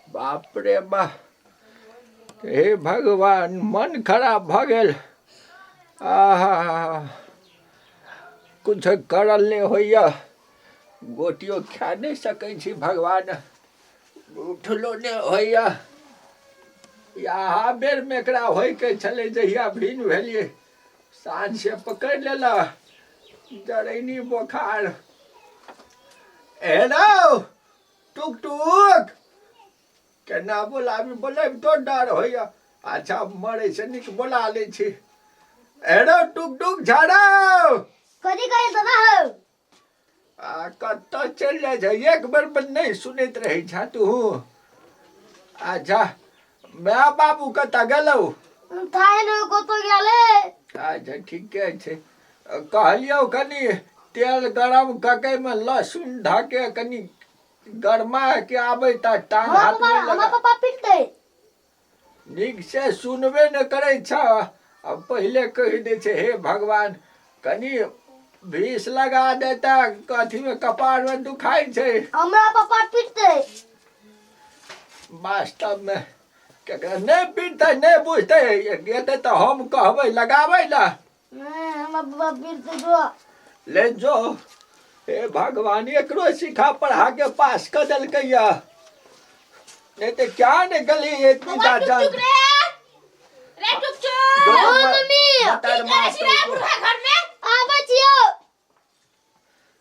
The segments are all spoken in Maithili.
बाप रे बा, हे भगवान, मन खराब भऽ गेल। आहा, किछु करल नहि होइए, गोटियो खा नहि सकै छी भगवान, उठलो नहि होइए। इएह बेरमे एकरा होइके छलै, जहिया भिन्न भेलियै साँझ से पकड़ि लेलक जरैनी बोखार। हेलो टुक टुक, केना बोलाबी? बोलाबी तो डर होइए। अच्छा, मरै से नीक बोला लै छी। हेलो टुक टुक झाड़ो। कथी कहै दादा हो? आ कतऽ चलि जाइ छै? एक बेर पर नहि सुनैत रहै छह तू। अच्छा, माय बाबू कतऽ गेलौ? थाहे ने कतऽ गेले। अच्छा, ठीके छै। कहलियौ कनि तेल गरम कऽ के मे लहसुन धऽ के कनि गरमा के आबै तऽ टांग हमरा हाथ पापा नहि हमरा लगा। पापा पीटतै। नीक से सुनबे नहि करै छह आ पहिले कहि दै छै। हे भगवान, कनि भीस लगा देता कथीमे, कपारमे दुखाइ छै। हमरा पापा पीटतै। वास्तवमे केकरा नहि पीटतै, नहि बुझतै, एतै तऽ हम कहबै लगाबै लए। नहि, हमरा पापा पीटतै जो। ले जो। हे भगवान, एकरो सिखा पढ़ा के पास कऽ देलकै या नहीं तो क्या निकली इतनी बौआ, जान। टुक टुक रे रे टुक टुक। ओ मम्मी। की करै छी रे बुढ़ा घर में? आबै छियौ।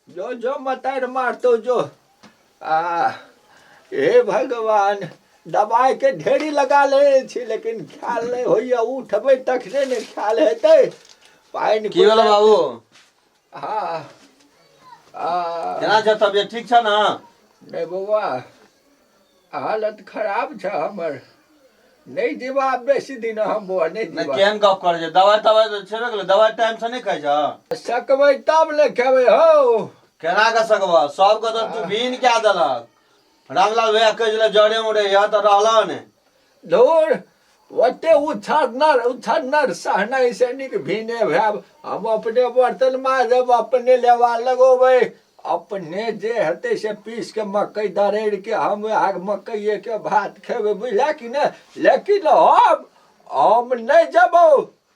जो जो, मतार मारतो जो। आ हे भगवान, दवाई के ढेरी लगा ले छी लेकिन ख्याल नहीं होइया। उठबै तखने ने ख्याल हेतै। पानि की भेलो बाबू? हाँ आ। केना छै तबियत, ठीक छ ने? नहीं बौआ, हालत खराब छ हमर। नहीं जीवा बेसी दिन हम बौआ, नहीं नहि जीवा। केहन गप करै छै? दवाइ तवाइ तऽ छेबे केलै, दवाइ टाइम से नहि खाइ छ? सकबै तब ने खेबै हौ। केना कऽ सकबह? सबके तऽ तू भीन कए देलक। रामलाल भैया कहै छलै जरे उड़े यऽ तऽ रहलह ने। धूर, ओते उछन्नर उछन्नर सहनाइ से नीक भीने भेब। हम अपने बर्तन माजब, अपने लेवा लगोबै, अपने जे हेतै से पीस के मकई दरड़ि के हम वएह मकइए के भात खेबै, बुझला कि नहि? लेकिन हम नहि जेबौ,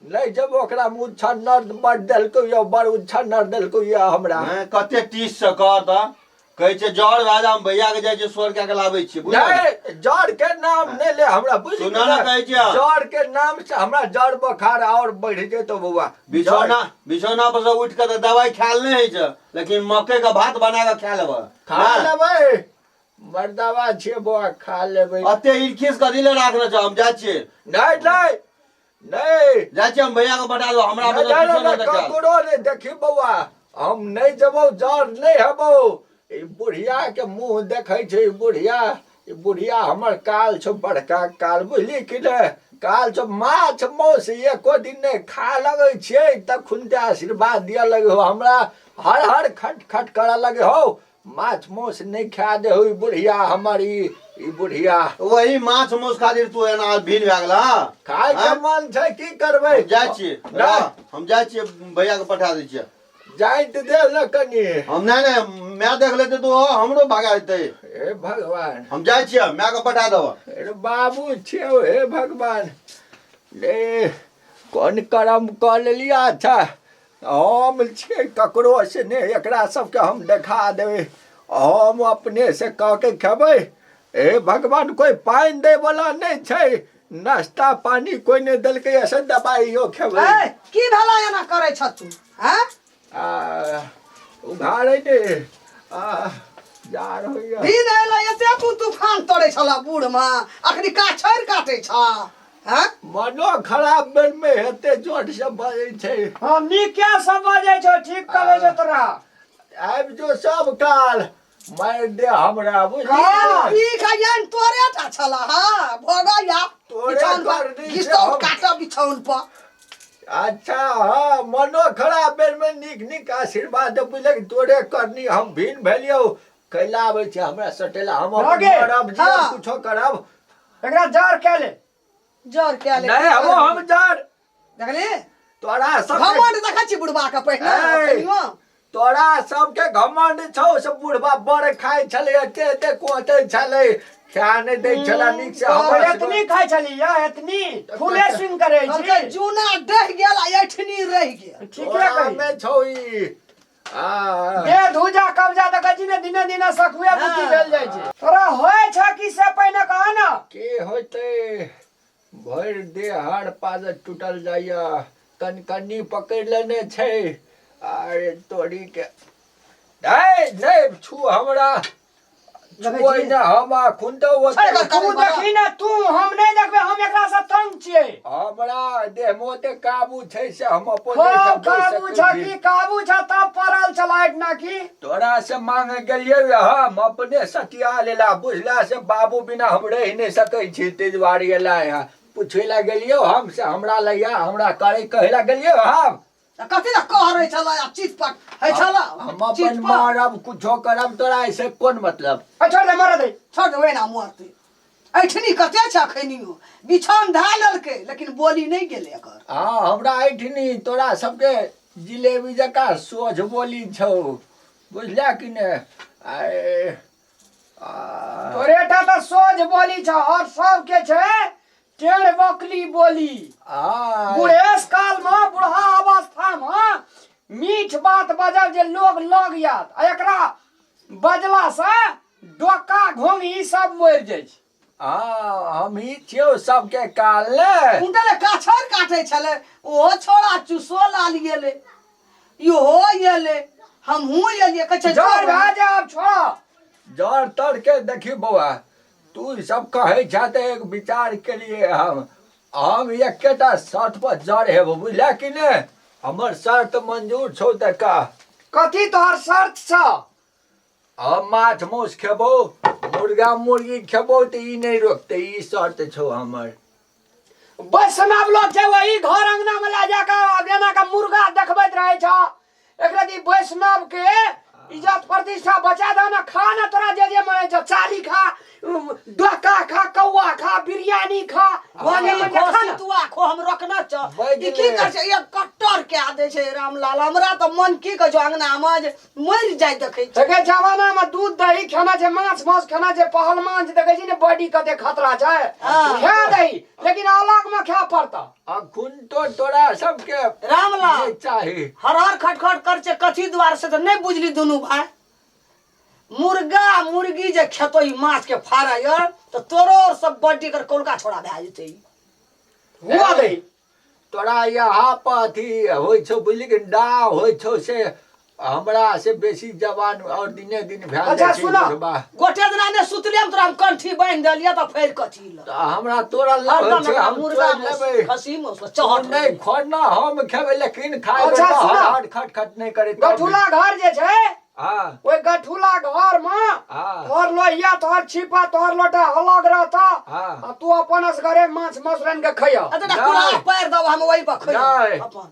नहि जेबौ। ओकरा उछन्नर बड़ देलकौ यऽ, बड़ उछन्नर देलकौ यऽ हमरा। हैं, कते टीस से कह तऽ कहै छै जर भए जा, हम भैया के जाइ छियै स्वर कए के लाबै छियै, बुझल? नहीं, जड़ के नाम नहीं ले हमरा, बुझ सुनऽ ने कहै छियै। जड़ के नाम से हमरा जड़ बोखार और बढ़ जेतो बौआ। बिछौना बिछौना पर से उठि कऽ तऽ दवाइ खायल नहि होइ छै, लेकिन मकई के भात बना कऽ खा लेबह। खा लेबै, मर्दावा छियै बौआ, खा लेबै। अते इर्खिस कथी ले राखने छौ? हम जाइ छियै। नहीं नहीं नहीं। जाइ छियै हम, भैया के पठा देबो हमरा नहीं, बदल नहीं, किछो नहीं, नहि देखायल। ककरो नहीं। देखी बौआ, हम नहीं जेबौ, जड़ नहीं हेबौ। ई बुढ़िया के मुंह देखै छै, ई बुढ़िया, ई बुढ़िया हमर काल छौ, बड़का काल, बुझली कि नहि? काल छौ। माछ माउस एको दिन नहि खा लगै छियै तखुनते आशीर्वाद दिअ लगे हो हमरा, हर हर खट खट करऽ लगे हो। माछ माउस नहि खा दे हो ई बुढ़िया हमर, ई बुढ़िया। वही माछ माउस खातिर तू एना भीड़ भए गेल? खाय के मन छै, की करबै? हम जाइ छियै। नहि। हम जाइ छियै, भैया के पठा दै छियै। जाइत देव ने कनि। हम नहि नहि, माय देख लेतै तऽ ओहो हमरो भगा देतै। हे भगवान। हम जाइ छियै, माय के पठा देबऽ। अरे बाबू छियौ। हे भगवान ले, कोन करम कऽ लेलियै? अच्छा, हम छियै ककरो से नहि, एकरा सबके हम देखा देबै। हम अपने से कऽ के खेबै। हे भगवान, कोइ पानि दै वाला नहि छै, नाश्ता पानी कोइ नहि देलकै, ऐसे दबाइयो खेबै। ए, की भेला एना करै छ तू? हैं? आ उघाड़े ने आ जा रहैया। दिन एलै, एते तू तूफान तोड़ै छला बूढ़ मे, अखनी काछड़ काटै छ? हैं? मनो खराब बेर में हेते जोर से बजै छै। हम नीके से बजै छौ, ठीक करै छौ तोरा। आबि जो सब काल मारि दे हमरा, बुझली? काल पी खाइन तोरे टा छला। हाँ, भोगैया। तोरे बिछौन पर करनी से घिसौ हम- काट बिछौन पर। अच्छा, हाँ, मनो खराब बेर में नीक नीक आशीर्वाद बुझलक। तोरे करनी हम भिन्न भेलियौ। कैला आबै छै हमरा सटेला? हम अपन लगे। मरब, जियब, हाँ। कुछो करब। एकरा जर के ले। जर के ले। नहीं हम जर देखली तोरा सब घमंड देखै छी बुढ़बा के पहिने ए। अखनियो। तोरा सबके घमंड छौ से बुढ़बा बड़ खाइ छलै, एते एते कोते छलै, खा नहि दै छलै नीक से। हमर हमर एतनी खाइ छली या एतनी फूले सुन करे कहलकै छी। जूना डहि गेल आ ऐठनी रहि गेल। ठीके कही। तोरामे छौ ई आ दे धूजा कब्जा देखै छी ने, दिने दिने सखुए बुद्धि भेल जाइ छै। तोरा होइ छ कि से पहिने कह न। की होतै, भरि देह हाड़ पाजर टूटल जाइया, कनकनी पकड़ि लेने छै। अरे तोरी के, नहि नहि छू हमरा, छुअै ने हम अखुन तऽ ओते। छोड़ि तू देखी ने तू, हम नहि देखबै, हम एकरा से तंग छियै। हमरा देह मे ओते काबू छै से हम अपन खूब काबू छ की काबू छ, तब पड़ल छला एहिठिना की। तोरा से मांगे गेलियै हम अपने सटिया लेला, बुझला से बाबू बिना हम रहि नहि सकै छी, ताहि दुआरे एला यहाँ पूछै लए गेलियौ हम से हमरा लैया हमरा करे कहै लए गेलियौ हम। आ कथी लए कह रहै छलै आ चितपट होइ छलै? हम अपन चितपट। मारब कुछो करब, तोरा ऐसे कोन मतलब? आ छोड़ दे, मरऽ दे। छोड़ दे, ओहिना मरतै। ऐठनी कते छै अखनियो, बिछान धए लेलकै लेकिन बोली नहि गेलै एकर। हँ, हमरा ऐठनी तोरा सबके जिलेबी जकाँ सोझ बोली छौ, बुझला कि ने? आए आ तोरे टा तऽ सोझ बोली छ और सबके छै टेढ़ बकली बोली। आ बुढ़ेस काल में, बुढ़ा अवस्था में मीठ बात बजब जे लोग लग याद, आ एकरा बजला से डोका घोंघी सब मरि जाइ छै। हँ, हमही छियौ सबके काल ने। उनटले काछर काटै छलै ओहो छोड़ा, चूसो लाल गेलै, इहो एलै, हमहूँ एलियै, कहै छै जर भए जाय आब छोड़ा। जर तर के देखी बौआ, तू ई सब कहै छह तऽ एक विचार केलिए हम एकेटा शर्त पर जर हेबो, बुझला कि ने? हमर शर्त मंजूर छौ तऽ कह। कथी तोहर शर्त छौ? हम माछ मांस खेबो, मुर्गा मुर्गी खेबो तऽ ई नहि रोकतै, ई शर्त छौ हमर। वैष्णव लोग छै वही घर अंगना में लए जाके आब एना के मुर्गा देखबैत रहै छ। एकरा दी वैष्णव के इज्जत प्रतिष्ठा बचा दे ना, खा ना तोरा जे जे मन छै, चाली खा, डोका खा, कौआ खा, बिरयानी खा, जे मन छै खा ना। तू आखो हम रखना छ। बैग ई की ले। कर छै, एक कट्टर के दे छै रामलाल। हमरा तऽ मन की कहै छौ, अंगना मे जे मरि जाय देखै छै। देखे जमाना में दूध दही खाना छै, माछ मांस खाना छै, पहलवान छै, देखै छी ने बॉडी कते खतरा छै। हाँ। खा दही लेकिन अलग में खाय पड़ता। अखुन तो तोरा सबके रामलाल नहि चाही। हर हर खटखट कर छै कथी द्वार से तऽ नहि बुझली। दुनू भाई मुर्गा मुर्गी जे खेतो, ई माछ के फाड़ा यार तऽ तोरो और सब बॉडी कर कोलका छोड़ा भए जेतै। हुआ दही। तोरा यहाँ पर अथी होइ छौ, बुझली कि डाह होइ छौ से हमरा से बेसी जवान और दिने दिन भए अच्छा, जाइ छै। सुनऽ। बुढ़बा गोटे दिना ने सुतले हम तोरा हम कंठी बान्हि देलियै तऽ फेर कथी ल तऽ हमरा तोरा लग होइ हरदम छै एकरा हम मुर्गा तोड़ि लेबै। खसी मौस तू चहट नहि खोना हम खेबै लेकिन खाय। अच्छा, सुनऽ। हर खट खट नहि करे। गठुला घर जे छै, हाँ। ओहि गठुला घर में हाँ। तोहर लोहिया, तोहर छिपा, तोहर लोटा अलग रहता। हाँ। आ तू अपन असगरे माछ मांस रानि के खइह। अच्छा, कुल्हा पारि दब हम ओहि पर खइब। नहि। अपन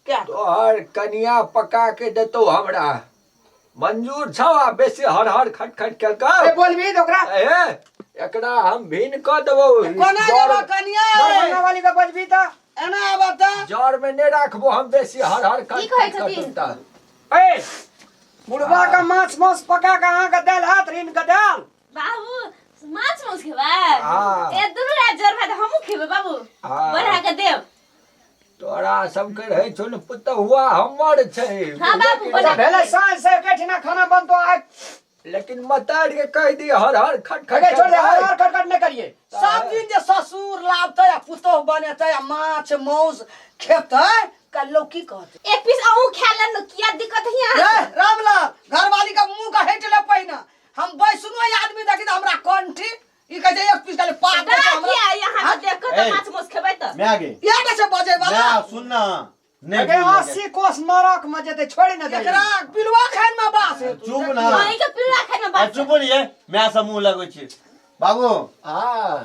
क्या तोहर कनिया पका के देतौ, हमरा मंजूर छौ? आ बेसी हर हर खट खट केलकौ ए बोलबी तऽ ओकरा ए एकरा हम भिन्न कऽ देबौ। कोना जेबऽ कनिया? दरभंगा वाली के बजबी तऽ एना आबऽ तऽ जर में नहि राखबो हम, बेसी हर हर खट की कहै खट छथिन? करतौ तऽ। ए बुढ़बा के माछ मांस पका के अहाँके देल हाथ ऋण के देल। बाबू माछ मांस खेबै? हाँ। ए दुनू रात जर भात हमहूँ खेबै बाबू। हाँ। बढ़ा के देब। तोरा सबके रहै छौ ने पुतहुआ हमर छै। हाँ बाबू, अच्छा बना भेलै साँझ से एकेठिना खाना बनतो आइ। लेकिन मतार के कहि दी हर हर खट खट अगे छोड़ दे, हर करतै। हर खट खट नहि करिए। सब दिन जे ससुर लाबतै आ पुतोह बनेतै आ माछ मांस खेतै, कल लोग की कहतै? एक पीस अहूँ खा लेब ने, किया दिक्कत है रे यहाँ? रामलाल, घरवाली के मुंह के हटि ले पहिने। हम बैसनो आदमी देखी तऽ हमरा कंठी ई कहै छै एक पीस खाली पाप दै छै डर हमरा। किया यहाँ देख के तऽ ए। माछ मांस खेबै तऽ मैं गे इएह टा छै बजै वाला। मैं सुन ना नहीं अगे बोलेंगे। 80 कोस नरक में जेतै, छोड़ि ने दे। एकरा पिलुआ खान में बास हेतौ। चुप ना। अहीं के पिलुआ खाइ में आ, बात। चुप रहिए, मैं सब मुंह लगै छी बाबू। हाँ।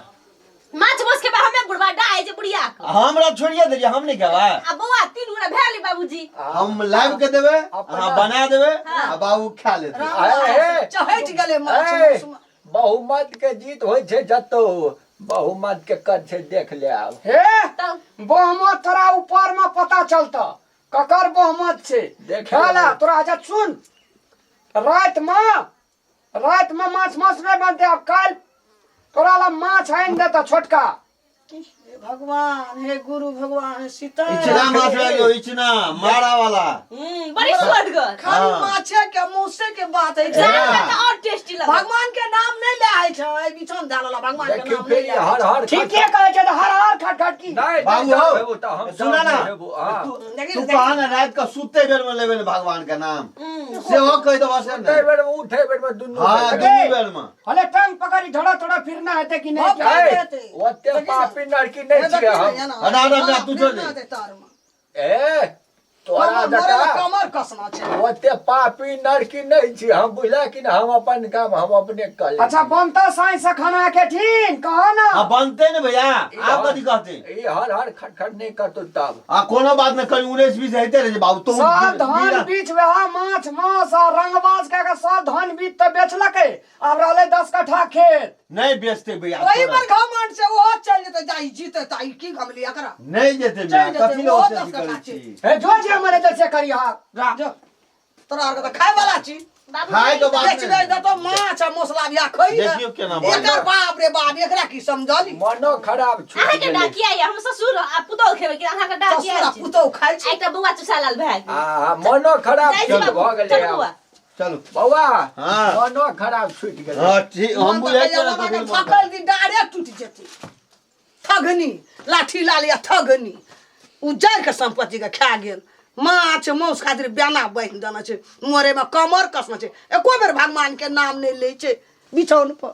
माछ मांस खेबै हमे, बुढ़बा डाइ जे बुढ़िया के। हमरा छोड़िए देलिए, हम नहीं खेबै। आ बौआ तीन गोरा भेल बाबूजी। हम लाइव के देबै, अहाँ बना देबै हाँ। आ बाबू खा लेतै। रामलाल ए, चहटि गेलै माछ ए, मांस में। बहुमत के जीत होइ छै जतौ, बहुमत के कर छै, देख ले आब। हे तब बहुमत तोरा ऊपर में पता चलता। ककर बहुमत छै। देखे खेला लेबै। तोरा। अच्छा सुन, रातिमे माछ मांस नहि बनतै। आब काल्हि तोरा ला माछ आनि देतऽ छोटका। हे भगवान, हे गुरु भगवान, हे सीता। इचना माछ लऽ, इचना मारा वाला। बड़ी सुअदगर। खाली हाँ। माछे के मौसे के बात है। जान में तऽ और टेस्टी लगत। भगवान के नाम नहीं ले आय छै, बिछौन धऽ लेला भगवान के देखी नाम नहीं फिर ले आय हर छै। हर ठीके कहै छै तऽ हर हर खट खट की। नहीं। बाबू नहीं हो हेबो तऽ हम सुना ना। नहीं हेबो, हाँ। तू देखी, तू देखी। कहा ना, रात का सुते बेर में लेबे ने भगवान के नाम, सेहो कहि देबऽ से सुतै ने। बेर में उठै बेर में दुनू हाँ। बेर। दुनू बेर में। हले टांग पकड़ी धड़ा थोड़ा फिरना हेतै कि नहीं? भऽ ए, जेतै। ओते पापी लड़की नहीं छियै हम। हटा, हटा, हटा, तू छोड़ दे। ए तोरा कमर मरे जकाँ कमर कसना छै। ओते पापी नरकी नहीं छी हम, बुझला कि ना? हम अपन काम हम अपने कर लै अच्छा छी। बनता साँझ से खाना के ठीन कहो ना। हाँ, बनते ने भैया, आप कथी कहते? ई हर हर खट खट नहीं करतो तब। आ कोनो बात नहीं, कहीं 19 20 हेते रहे बाबू तो। सब धान बीच वएह माछ मांस आ रंगबाज कए के सब धान बीच तऽ बेचलकै, आब रहलै 10 कट्ठा खेत। नहीं बेचते भैया। ओही तोरा। पर घमंड से ओहो चलि जेतै, जाई जीते ताई की घमली एकरा। नहीं जेते चलि भैया। जेतै, कथी ले ओहो ओते 10 अथी कट्ठा करै छै। छी? हे जो जे मरे से करिहा जा। जो तोरा आरके तऽ खाय वाला छी। खाय के बात बेच नहि। दे देतो माछ आ मसला बिया खइ। देखियौ केना बनलै। एकर बाप रे बाप, एकरा की समझली? मनो खराब छूट अहाँके गेलै। डाकिया ये, हम ससुर आ पुतोह खेबै कि अहाँके डाकिया ससुर आ छै? पुतोह खाइ छै। आ एकटा बौआ चुसा लाल भए गेल। आ मनो खराब जाइ छी छूट बाबू, भऽ गेलै चलू आब। बौआ। चलू। बौआ। हाँ। मनो खराब छूट गेलै। हाँ ठीक, हम बुझै छियै ने कथी ले मन थकल दिन डारे टूटि जेतै। ठगनी लाठी लाल या ठगनी उजर के संपत्ति के खा गेल। माछ मांस खातिर बेना बान्हि देने छै, मरे में कमर कसना छै, एको बेर भगवान के नाम नहि लै छै बिछौन पर।